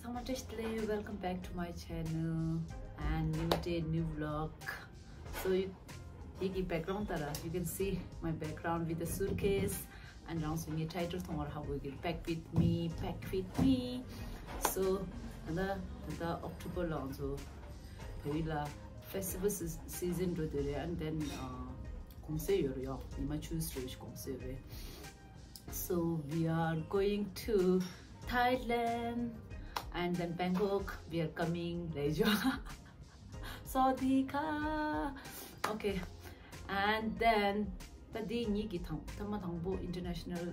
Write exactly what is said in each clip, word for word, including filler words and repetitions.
Namaste, welcome back to my channel and new day, new vlog. So you, you background ལྟར, you can see my background with the suitcase and རང་སོ་ངའི་title མཐོང་བར་ཧ་གོ་གི pack with me, pack with me. So ད་ད་October ལ་ང་ཚོ་བོད་ཡིག་ལ་festival seas- season འགྲོ་དུས་རེད། And then གུང་སེང་ཡོད་རེད་ཡོ། ཉི་མ་བཅུ་ཙམ་རེ་གུང་སེང་ཡོད་རེད། So we are going to Thailand and then Bangkok. We are coming. Sawadee ka. Okay. And then ད་འདི་ཉིད་ཀྱི་དང་ཐེངས་མ་དང་པོ་international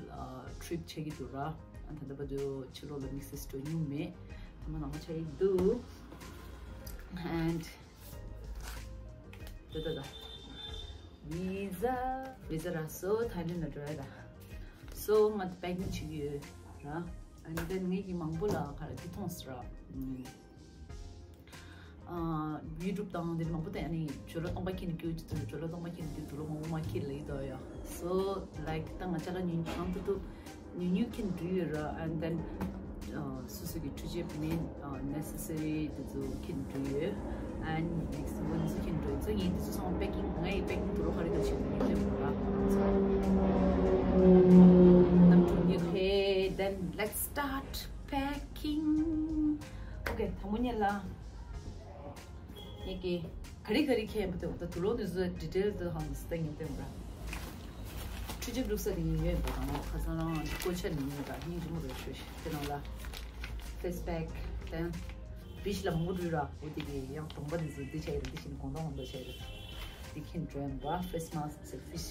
trip བྱེད་ཀྱི་འདུག་ར། ཨ་ད་ལྟ་བར་དུ་ཕྱི་ལོགས་ལ་དམིགས་བསལ་འགྲོ་མྱོང་མེད། ཐེངས་མ་དང་པོ་བྱེད་ཀྱི་འདུག And ད་ད་ད། Visa. Visa ར། So Thailand ལ་འགྲོ་ཡ་ར། So ང་packing བྱེད་ཀྱི་ཡོད་ར། And then ངེད་ཀྱི་མང་པོ་ལ་ག་རེ་འདི་མཐོང་སོང་ར། ཨ་YouTube དང་འདི་མང་པོ་དེ་ཨ་ནི་ཇོ་ལོ་སྟོང་པ་ཁྱེར་ནས་སྐྱོད་ཀྱི་འདུག་ཇོ་ལོ་སྟོང་པ་ཁྱེར་ནས་སྐྱོད་འདུག་ལོ་མང་པོ་མ་ཁྱེར་ལ་ཡི་དོ་ཡ། So like ད་ང་ཅ་ལག་ཉུང་ཉུང་ཏུ་ཏུ། ཉུང་ཉུང་ཁྱེར་འགྲོ་ཡོད་ར། And then སོ་སོ་གི་འཕྲུལ་ཆས་མིན་necessary དེ་ཚོ་ཁྱེར་འགྲོ་ཡོད། And next one ཚོ་ཁྱེར་འགྲོ་ཡོད། ཚོ་ངས་དེ་ཚོ་ཚང་མ་packing ང་ཡི་packing དུ་རོ་ག་རེ་ག་བྱེད་དགོས་ཡོད་དེ་མོ་ར། Okay, then let's start packing. Okay, དང་པོ་ཉིད་ལ། ཡེ་གེ། ག་རེ་ག་རེ་ཁྱེར་ཡིན་པ་དེ་འོ་ད་དུ་ལོ་ནི་བཟོ་detail དུ་ཧང་སྟེ་ངེས་ཏེ་འོ་ར། འཕྲུལ་ཆས་བླུགས་ས་དེ་ཡིན་ཡོད་པ་དང་ཁ་སང་རང་གི་བཀོལ་ཆ་ནི་ཡོད་ར། སྙིང་རྗེ་མོ་རེད་ཤོད་ཤི། དེ་ནང་ལ་face pack དང་beach ལ་མང་པོ་འགྲོ་ར། འོ་དེ་གི་ཡང་གྲོང་པ་དེ་ཚོ་འདི་བྱས་རེད། འདི་བཞིན་གོང་ཐང་འོང་པ་བྱས་རེད། འདི་ཁྱེར་འགྲོ་ཡིན་པ། face mask ཟེར་fish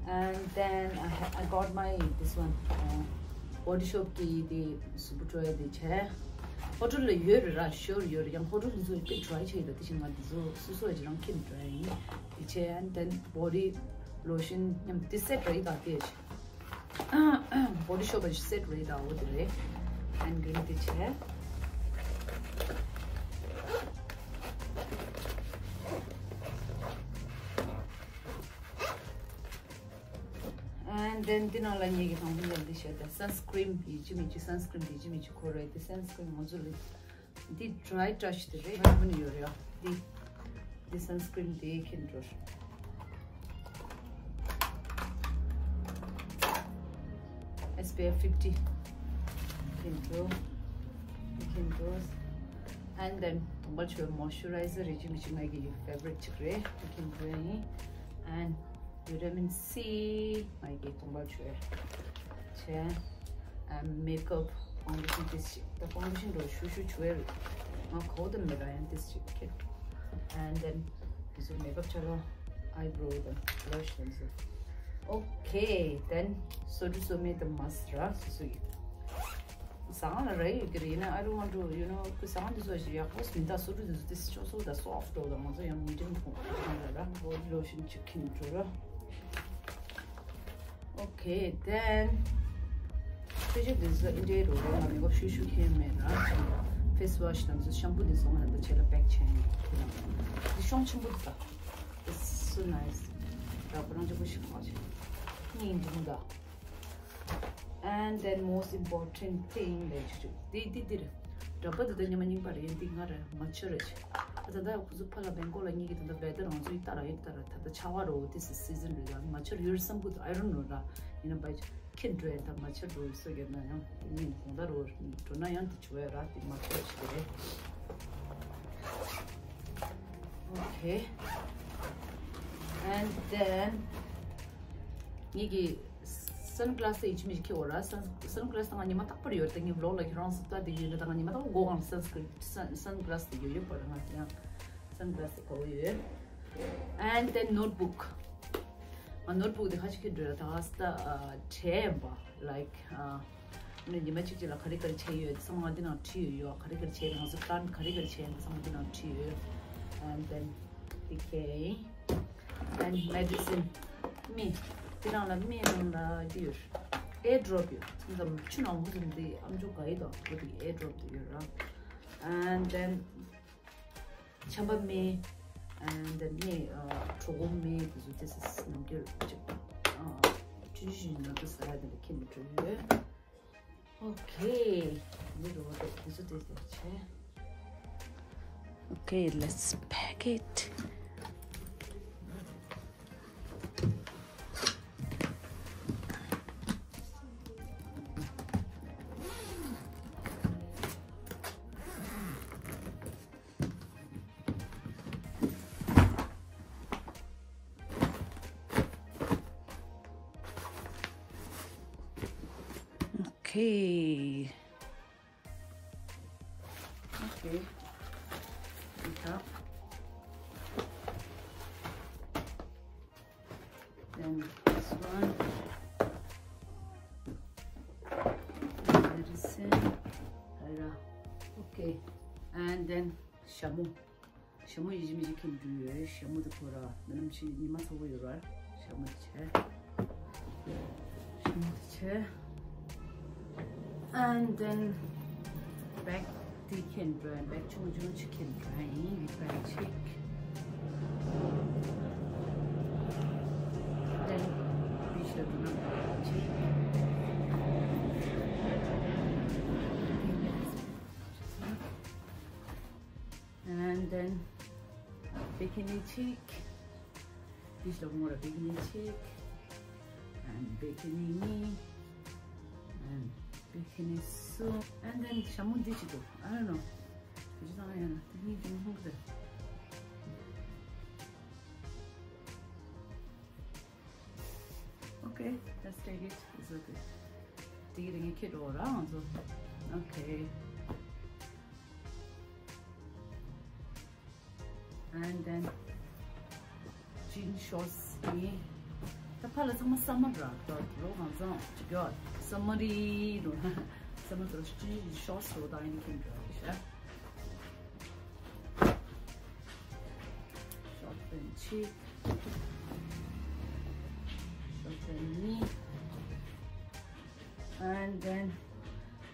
And then I, ha- I got my this one uh, Body Shop གི་དེ་གཟུགས་པོ་འགྲོ་ཡ་དེ་བྱས། ཧོ་ཊེལ་ལ་ཡོད་རེད་ར། sure ཡོད་རེད། ཡང་ཧོ་ཊེལ་དེ་ཚོ་དཔེ་dry བྱས་ཡོད། ད་དེ་བཞིན་ང་དེ་ཚོ་སོ་སོ་ཡ་ཅིག་རང་ཁྱེར་འགྲོ་ཡ་ཡིན། དེ་བྱས། And then body lotion མཉམ་དེ་set རེད་ད་དེ་བྱས། Body Shop གི་set རེད་ད། འོ་དེ་རེད། And then དེ་བྱས། And then དེ་ནང་ལ་ངེད་ཀྱི་དང་པོ་ལ་འདི་བཤད་དེ་sunscreen ཡིན་གཅིག་མིན་གཅིག sunscreen དེ་ཡིན་གཅིག་མིན་གཅིག་ཁོ་རེད་དེ། Sunscreen ང་ཚོ་ལ་འདི་dry touch དེ་རེད། ང་ཡོད་རེད། འདི་འདི་sunscreen དེ་ཁྱེར་འགྲོ། S P F fifty ཁྱེར་འགྲོ། ཁྱེར་འགྲོ། And then དང་པོ་ཆོས་moisturizer རེད་གཅིག་མིན་གཅིག་ངེད་ཀྱི་favorite གཅིག་རེད། ཁྱེར་འགྲོ་ཡིན། And vitamin C ངེད་ཀྱི་དང་པོ་ཆོས་བྱས། And makeup foundation དེ་ཞིག་ད་foundation འགྲོ་ཤུ་ཤུ་ཆོས་ང་གོ་དུ་མེད་ར། ཡང་དེ་ཞིག་ཁྱེར། And then དེ་ཚོ་makeup ཆ་ལ་eyebrow དང་blush དང་ཚོ། Okay, then སོ་འདྲུ་སོ་མེད་དང་mask ར་སོ་སོ་ཡིན། ཟ་ཁང་ལ་རག་ཡོད་ཀྱི་རེད། ཡིན་ན་I don't want to, you know, ཁོ་ཟ་ཁང་འདི་ཚོ་ཞིག་ཡག་པོ་མི་འདུག་སོ་འདྲུ་འདི་ཚོ་དེ་ཅོག་སོ་ད་soft འདུག་ད་ང་ཚོ་ཡང་medium ཁོང་ཁོང་ལ་ར། body lotion གཅིག་ཁྱེར་འགྲོ་ར། Okay, then ཕལ་ཆེར་འདི་ཚོ་ཨིན་ཌི་ཡའི་རོ་རོ་ང་makeup ཤུ་ཤུ་ཁྱེར་མེད་ར། Face wash དང་ཚོ་shampoo འདི་ཚོ་ང་ད་ཆེ་ལ་pack བྱས་ཡིན། འདི་ཤོང་ཆེན་པོ་འདུག་ད། It's so nice. ར་པ་རང་ཅོག་པོ་ཞིག་ཁོག་ཆེ། སྙིང་རྗེ་མོ་ད། And then most important thing ལས་ཆུ་ཆུ། དེ་དེ་དེ་རེད། འདྲ་པ་དེ་དང་ཉི་མ་རྙིང་པ་རེད། དེ་ང་རེད། མ་ཆུ་རེད། ད་ལྟ་ཁོ་ཚོ་ཕ་ལ་བེང་ཀོག་ལ་གཉིས་ཀྱི་ད་ལྟ་བེ་ད་རང་ཚོའི་ལྟ་ར་ཡིན་ལྟ་ར། ད་ལྟ་ཆར་པ་རོ། This is season རེད། ད་མ་ཆུ་ཡོད་བསམ་གི་འདུག I don't know ར། ཡིན་ན་བ་ཁྱེད་འགྲོ་ཡ་ད་མ་ཆུ་འགྲོ་ཡོད་ས་གི་ན་ཡང་དེ་ཉིན་གོང་ད་རོ་འགྲོ་ན་ཡང་དེ་ཆུ་བས་ར། དེ་མ་ཆུ་རེད་ཞིག་རེད། Okay. And then ངེད་ཀྱི་sunglass དེ་ཡིན་གཅིག་མིན་གཅིག་ཁྱེར་འོ་ར། Sun- sunglass དང་ཉི་མ་རྟག་པར་ཡོད། ད་ངའི་vlog ལ་ཁྱེད་རང་སུ་ལྟ་དེ་ཡོད་ན་ད་ང་ཉི་མ་རྟག་པར་མགོ་གང་sunscreen sun- sunglass དེ་ཡོད་ཡོད་པར་ང་ཡང་sunglass དེ་གོ་ཡོད། And then notebook. ང་notebook དེ་ཁ་ཅིག་ཁྱེར་འགྲོ་ཡ་ད་ཨ་སྟ་བྲེ་ཡིན་པ་like ཨ། ནི་ཉི་མ་གཅིག་གཅིག་ལ་ག་རེ་ག་རེ་བྱས་ཡོད་ཚང་མ་འདི་ནང་བྲིས་ཡོད་ཡོད། ག་རེ་ག་རེ་བྱས་ང་ཚོ་plan ག་རེ་ག་རེ་བྱས་ཡོད་ཚང་མ་འདི་ནང་བྲིས་ཡོད། And then okay, and medicine. སྨན། འདི་ནང་ལ་སྨན་ནང་ལ་འདི་ཡོད། eye drop ཡོད། ཚང་ཚང་ཆུ་ནང་ཧུ་ཙམ་འདི་ཨམ་ཅོག་ག་ཡི་དང་ཁོ་འདི་eye drop འདི་ཡོད་ར། And then ཆམ་པ་སྨན། And then སྨན་ཨ་གྲོད་ཁོག་སྨན་འདི་ཚོ་this is ནམ་རྒྱུན་གཅིག་ཨ་ཆུ་ཆུ་ཞིག་ནང་དུ་ཟ་ཡ་འདི་ལ་ཁྱེར་ནས་འགྲོ་ཡོད། Okay. འདི་རུ་འོ་དེ་དེ་ཚོ་དེ་དེ་བྱས། Okay, let's pack it. Okay. Okay. Good job. Then this one. Medicine. Alright. Okay. And then ཞྭ་མོ། ཞྭ་མོ་ཡིན་གཅིག་མིན་གཅིག་ཁྱེར་འགྲོ་ཡོད། ཞྭ་མོ་དེ་ཁོ་ར་འདི་ནམ་ཕྱི་ཉི་མ་ཚ་བོ་ཡོད་ར། ཞྭ་མོ་དེ་བྱས། ཞྭ་མོ་དེ་བྱས། And then bag དེ་ཁྱེར་འགྲོ་ཡིན། bag ཆུང་ཆུང་ཅིག་ཁྱེར་འགྲོ་ཡིན། bag གཅིག Then beach ལ་འགྲོ་ན་གཅིག And then bikini གཅིག beach ལ་ངོ་ར་bikini གཅིག and bikini གཉིས and bikini གསུམ and then ཞྭ་མོ་འདི་གཅིག་འདུག I don't know. དེ་ཅི་ཙང་ཡང་དེ་གཉིས་ཀྱི་མཐོང་གི་འདུག Okay, let's take it. It's okay. དེ་གི་རིང་ཁྱེད་འགྲོ་ར་ང་ཚོ། Okay. And then jean shorts ཡིན། ད་ཕར་ལ་ཚང་མ་summer ར་ད་ལོ་གང་ཚང་ཅིག་ཡོད། summer ཡིན་རུང་summer ད་jean shorts རོ་ད་ཡིན་ཁྱེད་འགྲོ་ར་ཤ། Short pant གཅིག Short pant གཉིས And then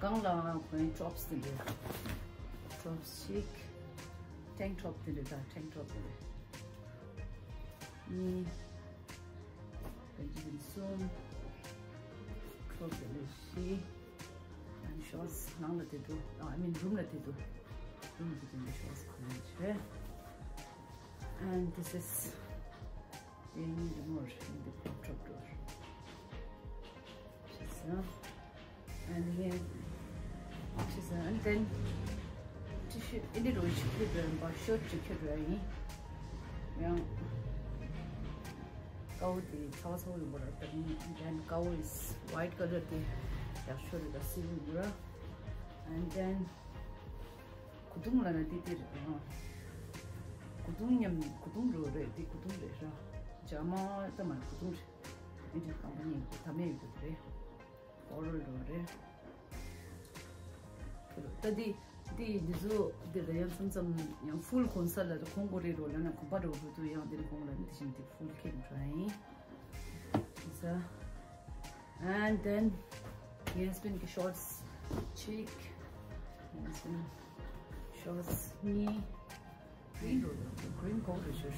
གང་ལ་ཁོའི་tops དེ་འདྲ། tops གཅིག tank top དེ་འདྲ་དང་tank top དེ་འདྲ། གཉིས། པན་ཅི་དེ་གསུམ། top དེ་འདྲ་བཞི། and shorts ནང་ལ་དེ་འདུག I mean room ལ་དེ་འདུག room ལ་དེ་འདུག shorts ཁོ་རང་བྱས། And this is the new remote in the crop top door. She's, uh, and here, she's, uh, and then tissue in the room, she could run, but short, she could run. Yeah. Kau the thousand we were at the and then kau is white color, the actually the silver. And then ཁུ་ཐུང་ལ་ན་དེ་དེ་རེད། ཨ། ཁུ་ཐུང་མཉམ་ཁུ་ཐུང་རོ་རེད། དེ་ཁུ་ཐུང་རེད་ར། ཇ་མ་ད་མ་ཁུ་ཐུང་རེད། ཨེ་འདྲ་ཀམ་པ་ནི་ད་མེད་ཡོད་རེད། ཨོ་རོ་རོ་རེད། ད་དེ་དེ་འདི་ཚོ་དེ་ལ་ཡང་མཚམས་མཚམས་ཡང་ཕུལ་གོན་ས་ལ་གོན་དགོས་རེད་རོ་ལ་ན་གོན་པ་རོ་རོ་དུ་ཡང་དེ་ནི་གོན་ལ་ནི་དེ་བཞིན་དེ་ཕུལ་ཁེན་འདྲ་ཡིན། ས། And then ངའི་husband གི་shorts གཅིག་ངའི་husband shorts གཉིས། green རོ་རོ་green coat རེད་ཤོད།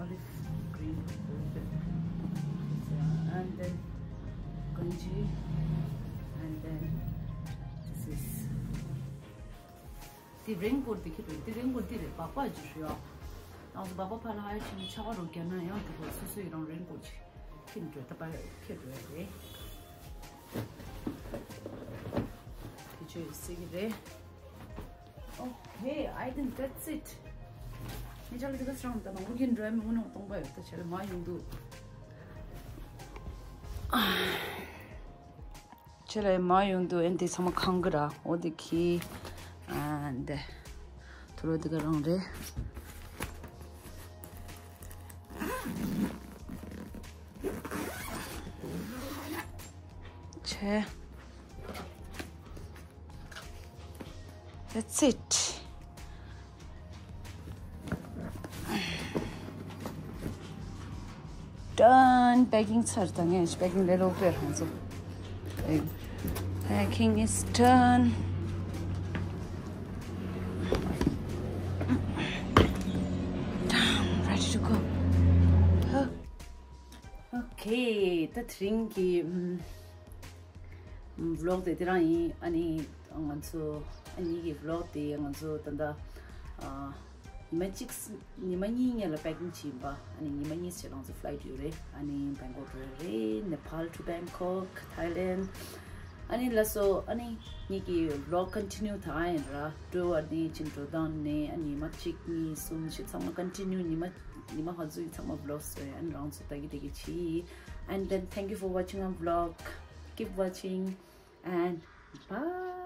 olive green རོ་རོ། And then གང་ཅི། And then this is དེ་raincoat དེ་ཁྱེར་འགྲོ། དེ་raincoat དེ་རེད། སྦག་སྦག་ཅིག་ཞུ་ཡ། ང་ཚོ་སྦག་སྦག་ཕར་ལ་ཧ་ཡ་ཕྱིན་ཆར་པ་རུ་བརྒྱབ་ན་ཡང་འགྲིག་གོ་སོ་སོ་ཡི་རང་raincoat ཅིག་ཁྱེར་འགྲོ། ད་པར་ཁྱེར་འགྲོ་ཡ་རེད། དེ་ཆོས་སྲིད་ཀྱི་རེད། Okay, I think that's it. ངས་ཅག་ལ་དེ་ག་སྲང་ད་ནང་ལོགས་ཀྱི་འགྲོ་ཡ་མི་དངོས་གནས་སྟོང་པ་ཡོད། ད་ཆ་ལ་མ་ཡོང་འདུག་ཆེ་ལ་མ་ཡོང་དུས་ཨེ་འདི་ཚང་མ་ཁང་གི་ར། འོ་དེ་ཁི་ཨ་འདི་ཐུ་རོ་དེ་ག་རང་རེད། ཆེ། That's it. Done. Packing ཚར། ད་ངས་packing ལས་ལོག་པའི་ཧང་ཚོ། Packing is done. Done. Ready to go. Okay. ད་དེ་རིང་གི་ཨམ། vlog དེ་དེ་རང་ཡིན། ཨ་ནི་ང་ཚོ་ཨ་ནི་གི་vlog དེ་ང་ཚོ་ད་ལྟ་ཉི་མ་གཅིག་ཉི་མ་གཉིས་སྔོན་ལ་packing བྱས་ཡིན་པ། ཨ་ནི་ཉི་མ་གཉིས་ཙམ་ང་ཚོ་flight ཡོད་རེད། ཨ་ནི་Bangkok འགྲོ་ཡ་རེད། Nepal to Bangkok, Thailand. ཨ་ནི་ལགས་སོ། ཨ་ནི་ངེད་ཀྱི་vlog continue ད་ཡིན་ར། འགྲོ་བ་ནི་ཅིང་འགྲོ་སྟངས་ནས་ཨ་ནི་ཉི་མ་གཅིག་གཉིས་གསུམ་བཞི་ཚང་མ་continue ཉི་མ་ཉི་མ་ཧ་ཟུ་ཡི་ཚང་མ་vlog བཟོས། ཨ་ནི་རང་ཚོ་ད་གི་ད་གི་བྱེད། And then thank you for watching our vlog. Keep watching and bye.